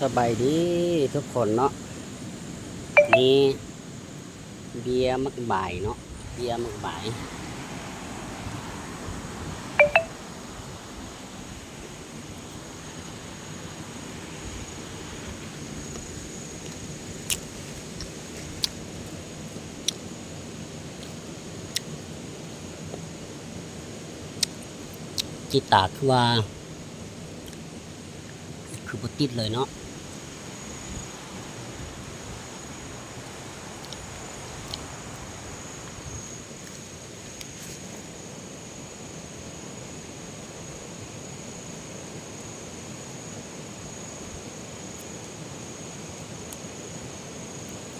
ສະບາຍດີທຸກຄົນເນາະ ນີ້ເບ້ຍໝາກບາຍເນາະ ເບ້ຍໝາກບາຍ ຕິດຕາຄືວ່າ ຄືບໍ່ຕິດເລີຍເນາະ.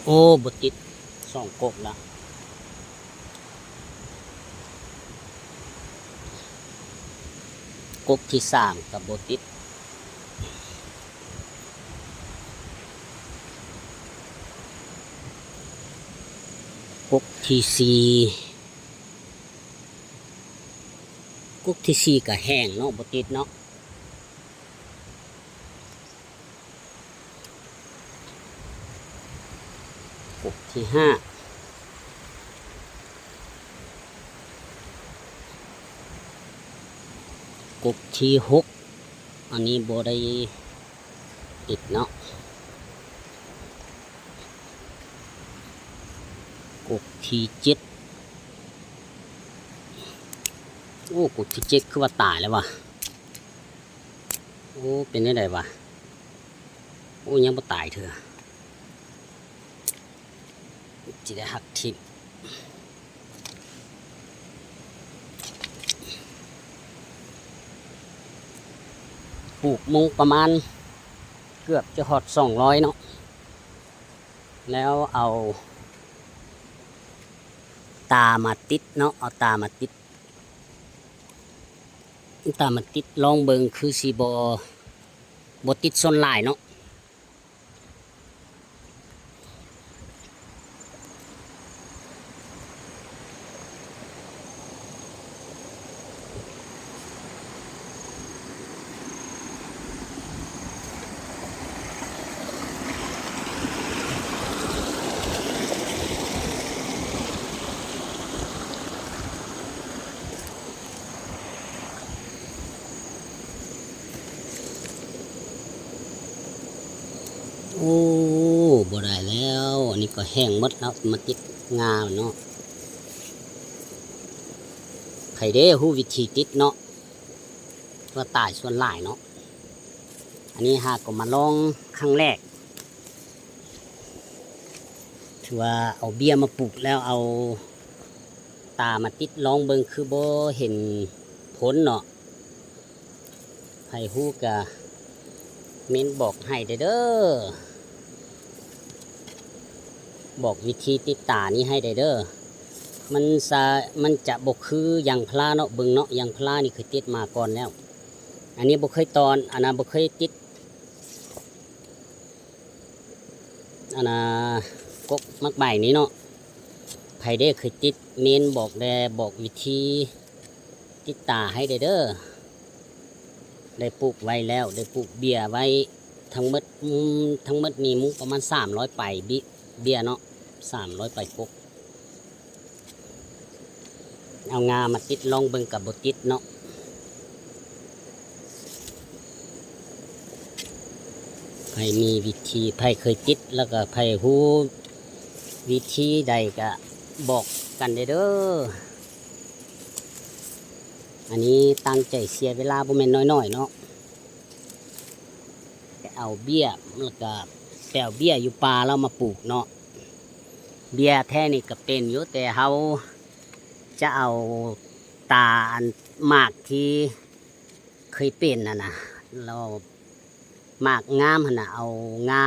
ໂອ້ ບໍ່ຕິດ ສອງກົກລະ. ກົກທີສາມກະບໍ່ຕິດ ກົກທີສີ່ ກົກທີສີ່ກະແຫ້ງເນາະ ບໍ່ຕິດເນາະ. ກົກທີຫ້າ ກົກທີຫົກ ອັນນີ້ບໍ່ໄດ້ຕິດເນາະ. ກົກທີເຈັດ ໂອ້ ກົກທີເຈັດຄືວ່າຕາຍແລ້ວຫວາ. ໂອ້ ເປັນແນວໃດຫວາ? ໂອ້ ຍັງບໍ່ຕາຍເທື່ອ ຊິໄດ້ຫັກຖິ້ມ. ປູກມຸງປະມານເກືອບຈະຮອດສອງຮ້ອຍເນາະ ແລ້ວເອົາຕາມາຕິດເນາະ ເອົາຕາມາຕິດ ຕາມາຕິດລອງເບິ່ງ ຄືຊິບໍ່ ບໍ່ຕິດສ່ວນຫຼາຍເນາະ. ໂອ້ ບໍ່ໄດ້ແລ້ວ ອັນນີ້ກໍແຫ້ງໝົດແລ້ວ ມາຕິດງາເນາະ. ໃຜເດ້ຮູ້ວິທີຕິດເນາະ ວ່າຕາຍສ່ວນຫຼາຍເນາະ. ອັນນີ້ຫາກໍມາລອງຄັ້ງແລກ ຖືວ່າເອົາເບ້ຍມາປູກແລ້ວເອົາຕາມາຕິດລອງເບິ່ງ ຄືບໍ່ເຫັນຜົນເນາະ. ໃຜຮູ້ກະເມັ້ນບອກໃຫ້ແດ່ເດີ ບອກວິທີຕິດຕານີ້ໃຫ້ແດ່ເດີ. ມັນສະ ມັນຈະບໍ່ຄືຢາງພາລາເນາະ ເບິ່ງເນາະ ຢາງພາລານີ້ເຄີຍຕິດມາກ່ອນແລ້ວ ອັນນີ້ບໍ່ເຄີຍຕອນ ອັນນັ້ນບໍ່ເຄີຍຕິດ ອັນນ່າ ກົກໝາກໄບນີ້ເນາະ. ໃຜເດ້ເຄີຍຕິດ ເມັ້ນບອກແດ່ ບອກວິທີຕິດຕາໃຫ້ແດ່ເດີ. ໄດ້ປູກໄວ້ແລ້ວ ໄດ້ປູກເບ້ຍໄວ້ທັງໝົດ ອືມ ທັງໝົດນີ້ມຸງປະມານສາມຮ້ອຍປາຍເບ້ຍເນາະ ສາມຮ້ອຍປາຍກົກ. ເອົາງາມາຕິດລອງເບິ່ງກະບໍ່ຕິດເນາະ. ໃຜມີວິທີ ໃຜເຄີຍຕິດ ແລ້ວກະໃຜຮູ້ວິທີໃດກະບອກກັນແດ່ເດີ. ອັນນີ້ຕັ້ງໃຈເສຍເວລາບໍ່ແມ່ນນ້ອຍໆເນາະ. ໄປເອົາເບ້ຍ ແລ້ວກະໄປເອົາເບ້ຍຢູ່ປ່າແລ້ວມາປູກເນາະ. ເບ້ຍແທ້ນີ້ກະເປັນຢູ່ ແຕ່ເຮົາຈະເອົາຕາອັນໝາກທີ່ເຄີຍເປັນຫັ້ນນະ ແລ້ວໝາກງາມຫັ້ນນະ ເອົາງາ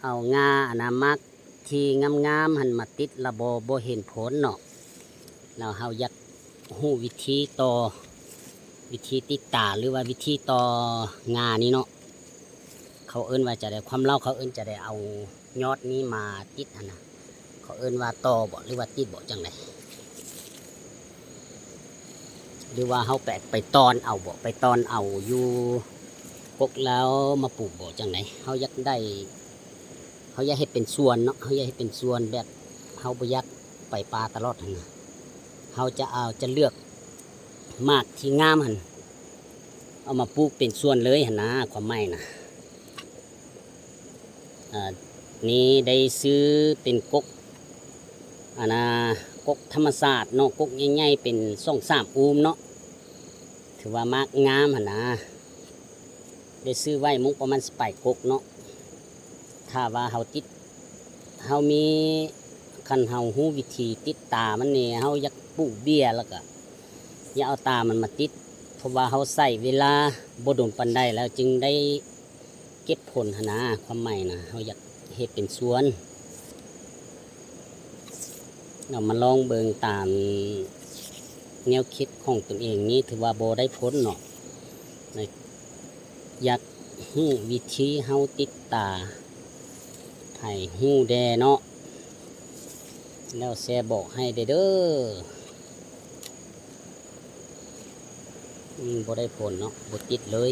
ເອົາງາອັນນະໝາກທີ່ງາມໆຫັ້ນມາຕິດ ລະບໍ່ ບໍ່ເຫັນຜົນເນາະ. ລະເຮົາຢາກຮູ້ວິທີຕໍ່ ວິທີຕິດຕາ ຫຼືວ່າວິທີຕໍ່ງານີ້ເນາະ ເຂົາເອີ້ນວ່າຈັ່ງໃດ ຄວາມລາວເຂົາເອີ້ນຈັ່ງໃດ ເອົາຍອດນີ້ມາຕິດຫັ້ນນະ ເຂົາເອີ້ນວ່າຕໍ່ເບາະ ຫຼືວ່າຕິດເບາະ ຈັ່ງໃດ ຫຼືວ່າເຮົາໄປ ໄປຕອນເອົາເບາະ ໄປຕອນເອົາຢູ່ ກົກແລ້ວມາປູກບໍ່ ຈັ່ງໃດ? ເຮົາຢາກໄດ້ ເຮົາຢາກເຮັດເປັນສວນເນາະ ເຮົາຢາກເຮັດເປັນສວນ ແບບເຮົາບໍ່ຢາກໄປປ່າຕະຫຼອດຫັ້ນນະ ເຮົາຈະເອົາ ຈະເລືອກໝາກທີ່ງາມຫັ້ນ ເອົາມາປູກເປັນສວນເລີຍຫັ້ນນະ ຄວາມໝາຍນະ. ເອີ ນີ້ໄດ້ຊື້ເປັນກົກ ອັນນ່າ ກົກທຳມະຊາດເນາະ ກົກໃຫຍ່ໆ ເປັນສອງສາມອູມເນາະ ຖືວ່າໝາກງາມຫັ້ນນະ ໄດ້ຊື້ໄວ້ໝົງປະມານສິບປາຍກົກເນາະ. ຖ້າວ່າເຮົາຕິດ ເຮົາມີ ຄັນເຮົາຮູ້ວິທີຕິດຕາມັນນີ້ ເຮົາຢາກປູກເບ້ຍ ແລ້ວກະຢາກເອົາຕາມັນມາຕິດ ເພາະວ່າເຮົາໃຊ້ເວລາບໍ່ດົນປານໃດ ແລ້ວຈຶ່ງໄດ້ເກັບຜົນຫັ້ນນະ ຄວາມໝາຍນະ ເຮົາຢາກເຮັດເປັນສວນ. ເຮົາມາລອງເບິ່ງຕາມແນວຄິດຂອງຕົນເອງນີ້ ຖືວ່າບໍ່ໄດ້ຜົນເນາະ. ຢາກຮູ້ວິທີເຮົາຕິດຕາ ໃຜຮູ້ແດ່ເນາະ ແລ້ວແຊບອກໃຫ້ແດ່ເດີ. ອືມ ບໍ່ໄດ້ຜົນເນາະ ບໍ່ຕິດເລີຍ.